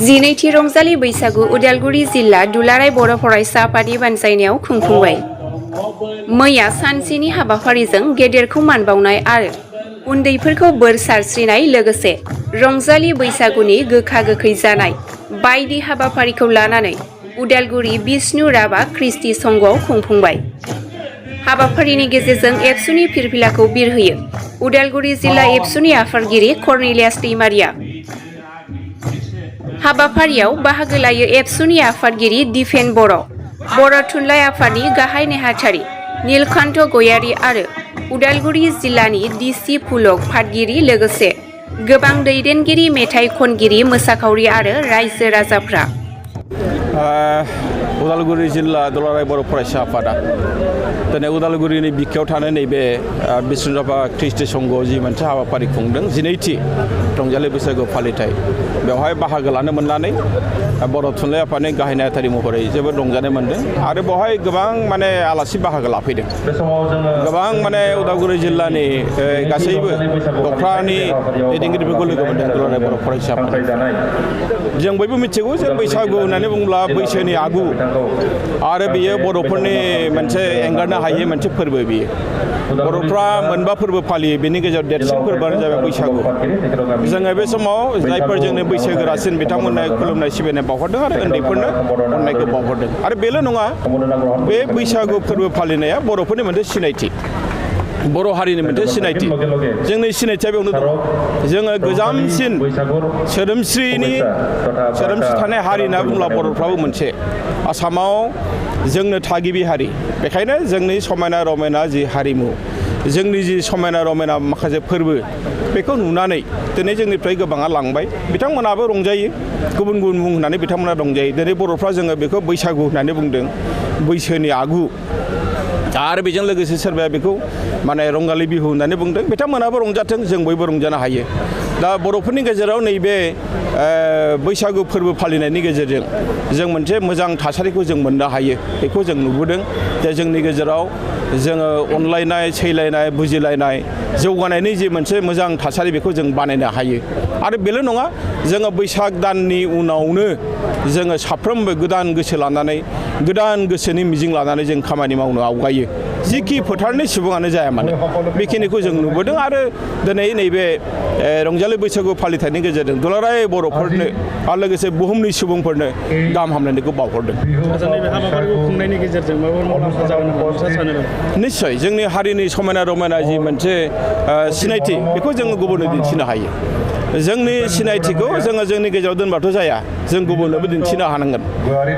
जिनैथि रंजालि बैसागु उदालगुरि जिल्ला दुलाराय बर' फरायसा आफादनि बानजायनायाव खुंफुंबाय। मैया सानसेनि हाबाफारिजों गेदेरखौ मान बावनाय आरो उन्दैफोरखौ बोर सारस्रिनाय लोगोसे रंजालि बैसागुनि गोखा गोखै जानाय बायदि हाबाफारिखौ लानानै उदालगुरि बिष्णु राभा ख्रिस्टि संघआव खुंफुंबाय। हाबाफारिनि गेजेरजों एबसुनि फिरफिलाखौ बिरहोयो उदालगुरि जिल्ला एबसुनि आफादगिरि कर्नेलियास दैमारिया। हाबाफारियाव बाहागो लायो एबसुनि आफादगिरि दिफेन बर', बर' थुनलाइ आफादनि गाहाय नेहाथारि नीलकान्त गयारी आरो उदालगुरि जिल्लानि डिसि पुलक फादगिरि लोगोसे गोबां दैदेनगिरि, मेथाइ खनगिरि, मोसाखावरि आरो रायजो राजाफ्रा। उदालगुरि जिल्ला दुलाराय बर' फरायसा आफादा दिनै उदालगुरिनि बिखायाव थानाय नैबे बिष्णु राभा ख्रिस्टि संघआव जि मोनसे हाबाफारि खुंदों जिनैथि रंजालि बैसागु फालिथाय, बेवहाय बाहागो लानो मोननानै बर' थुनलाइ आफादनि गाहाय नेहाथारि महरै जोबोद रंजानाय मोनदों आरो बेवहाय गोबां आलासि बाहागो लाफैदों। गोबां उदालगुरि जिल्लानि गासैबो दख्रानि दैदेनगिरिफोरखौ लोगो मोनदों दुलाराय बर' फरायसा आफाद। जों बयबो मिथिगौ जे बैसागु होननानै बुङोब्ला बैसोनि आगु आरो बेयो बर'फोरनि मोनसे एंगारनो हायै मोनसे फोरबो। बियो बर'फ्रा मोनबा फोरबो फालियो, बेनि गेजेराव देरसिन फोरबोआनो जाबाय बैसागु। जोङो बे समाव जायफोर जोंनि बैसोगोरासिन बिथांमोननो खुलुमनाय सिबिनाय बावहरदों आरो उन्दैफोरनो अननायखौ बावहरदों। आरो बेल' नङा, बे बैसागु फोरबो फालिनाया बर'फोरनि मोनसे सिनायथि, बर' हारिनि मोनसे सिनायथि। जोंनि सिनायथिया बेयावनो दं। जोङो गोजामसिन सोदोमस्रि थानाय हारि होनना बुङोब्ला बर'फ्राबो मोनसे। आसामाव जोंनो थागिबि हारि, बेखायनो जोंनि समायना रमायना जि हारिमु, जोंनि जि समायना रमायना माखासे फोरबो, बेखौ नुनानै दिनै जोंनिफ्राय गोबाङा लांबाय। बिथांमोनाबो रंजायो, गुबुन गुबुन मुं होननानै बिथांमोना रंजायो। दिनै बर'फ्रा जोङो बेखौ बैसागु होननानै बुंदों, बैसोनि आगु। आरो बेजों लोगोसे सोरबाया बेखौ रंगालि बिहु होननानै बुंदों। बिथांमोनाबो रंजाथों, जों बयबो रंजानो हायो। दा बर'फोरनि गेजेराव नैबे बैसागु फोरबो फालिनायनि गेजेरजों जों मोनसे मोजां थासारिखौ जों मोननो हायो, बेखौ जों नुबोदों। जे जोंनि गेजेराव जोङो अनलायनाय, सैलायनाय, बुजिलायनाय, जौगानायनि जि मोनसे मोजां थासारि बेखौ जों बानायनो हायो। आरो बेल' नङा, जोङो बैसाग दाननि उनावनो जोङो साफ्रोमबो गोदान गोसो लानानै, गोदान गोसोनि मिजिं लानानै जों खामानि मावनो आवगायो। जिखि फोथारनि सुबुङानो जाया मानो, बेखिनिखौ जों नुबोदों। आरो दिनै नैबे रंजालि बैसागु फालिथायनि गेजेरजों दुलाराय बर'फोरनो आरो लोगोसे बुहुमनि सुबुंफोरनो गाहाम हामलायनायखौ बावहरदों। निस्सय जोंनि हारिनि समायना रमायना जि मोनसे सिनायथि, बेखौ जोङो गुबुननो दिन्थिनो हायो। जोंनि सिनायथिखौ जोङो जोंनि गेजेराव दोनबाथ' जाया, जों गुबुननोबो दिन्थिनो हानांगोन।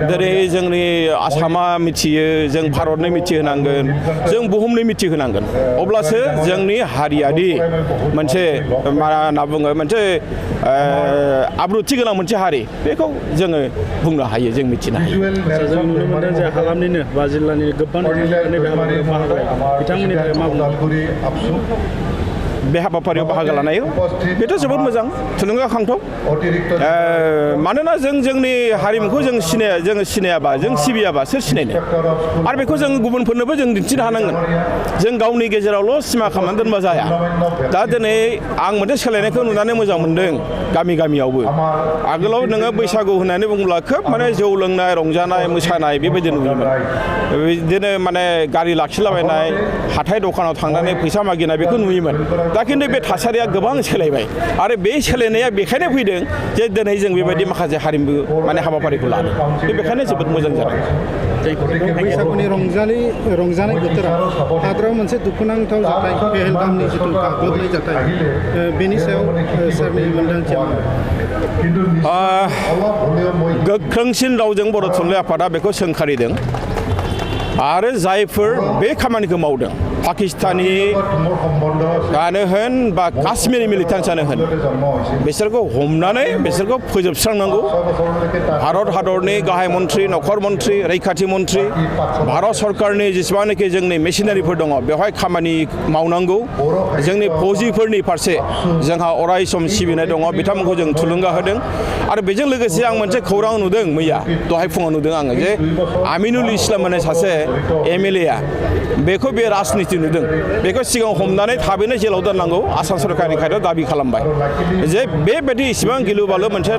जेरै जोंनि आसामा मिथियो, जों भारतनो मिथिहोनांगोन, जों बुहुमनो मिथिहोनांगोन। अब्लासो जोंनि हारियादि मोनसे मा होनना बुङो, मोनसे आब्रुथि गोनां मोनसे हारि, बेखौ जोङो बुंनो हायो, जों मिथिनो हायो। जों नुनो मोनदों जे हालामनिनो बा जिल्लानि गोबां बिथांमोननि थाखाय मा बुङो? बे हाबाफारियाव बाहागो लानायाव बेथ' जोबोद मोजां, थुलुंगाखांथाव। मानोना जों जोंनि हारिमुखौ जों सिनायाबा, जों सिबियाबा सोर सिनायनो? आरो बेखौ जों गुबुनफोरनोबो जों दिन्थिनो हानांगोन। जों गावनि गेजेरावल' सिमा खालामनानै दोनबा जाया। दा दिनै आं मोनसे सोलायनायखौ नुनानै मोजां मोनदों गामियावबो। आगोलाव नोङो बैसागु होननानै बुङोब्ला खोब जौ लोंनाय, रंजानाय, मोसानाय बेबायदि नुयोमोन। बिदिनो गारि लाखिलाबायनाय, हाथाय दखानाव थांनानै फैसा मागिनाय, बेखौ नुयोमोन। दा खिन्थु बे थासारिया गोबां सोलायबाय। आरो बे सोलायनाया बेखायनो फैदों जे दिनै जों बेबायदि माखासे हारिमु हाबाफारिखौ लादों। बेखायनो जोबोद मोजां जादों। बैसागुनि रंजानाय बोथोराव हादराव मोनसे दुखुनांथाव जाथाय, पेहेलगामनि जिथु गाग्लोबनाय जाथाय, बेनि सायाव सारनि मोन्दांथिया गोख्रोंसिन रावजों बर' थुनलाइ आफादा बेखौ सोंखारिदों। आरो जायफोर बे खामानिखौ मावदों, पाकिस्तानियानो होन बा काश्मीरी मिलिटेन्ट्सआनो होन, बिसोरखौ हमनानै बिसोरखौ फोजोबस्रांनांगौ। भारत हादरनि गाहाय मन्त्रि, नखर मन्त्रि, रैखाथि मन्त्रि, भारत सरकारनि जेसेबांनाखि जोंनि मेसिनारिफोर दङ, बेवहाय खामानि मावनांगौ। जोंनि फौजिफोरनि फारसे जोंहा अराय सम सिबिनाय दङ, बिथांमोनखौ जों थुलुंगा होदों। आरो बेजों लोगोसे आं मोनसे खौरां नुदों, मैया दहाय फुङाव नुदों आङो, जे आमिनुल इस्लाम होननाय सासे MLA बेखौ बे राजनिति राजनिति नुदों बेखौ सिगाङाव हमनानै थाबैनो जेलाव दोननांगौ आसाम सरकारनि खायदा दाबि खालामबाय जे बेबायदि इसिबां गिलु बालु मोनसे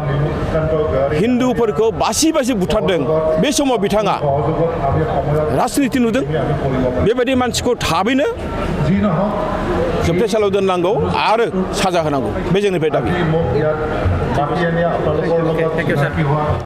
हिन्दुफोरखौ बासि बासि बुथारदों बे समाव बिथाङा राजनिति नुदों बेबायदि मानसिखौ थाबैनो जोबथेसालियाव दोननांगौ आरो साजा होनांगौ बे जोंनिफ्राय दाबि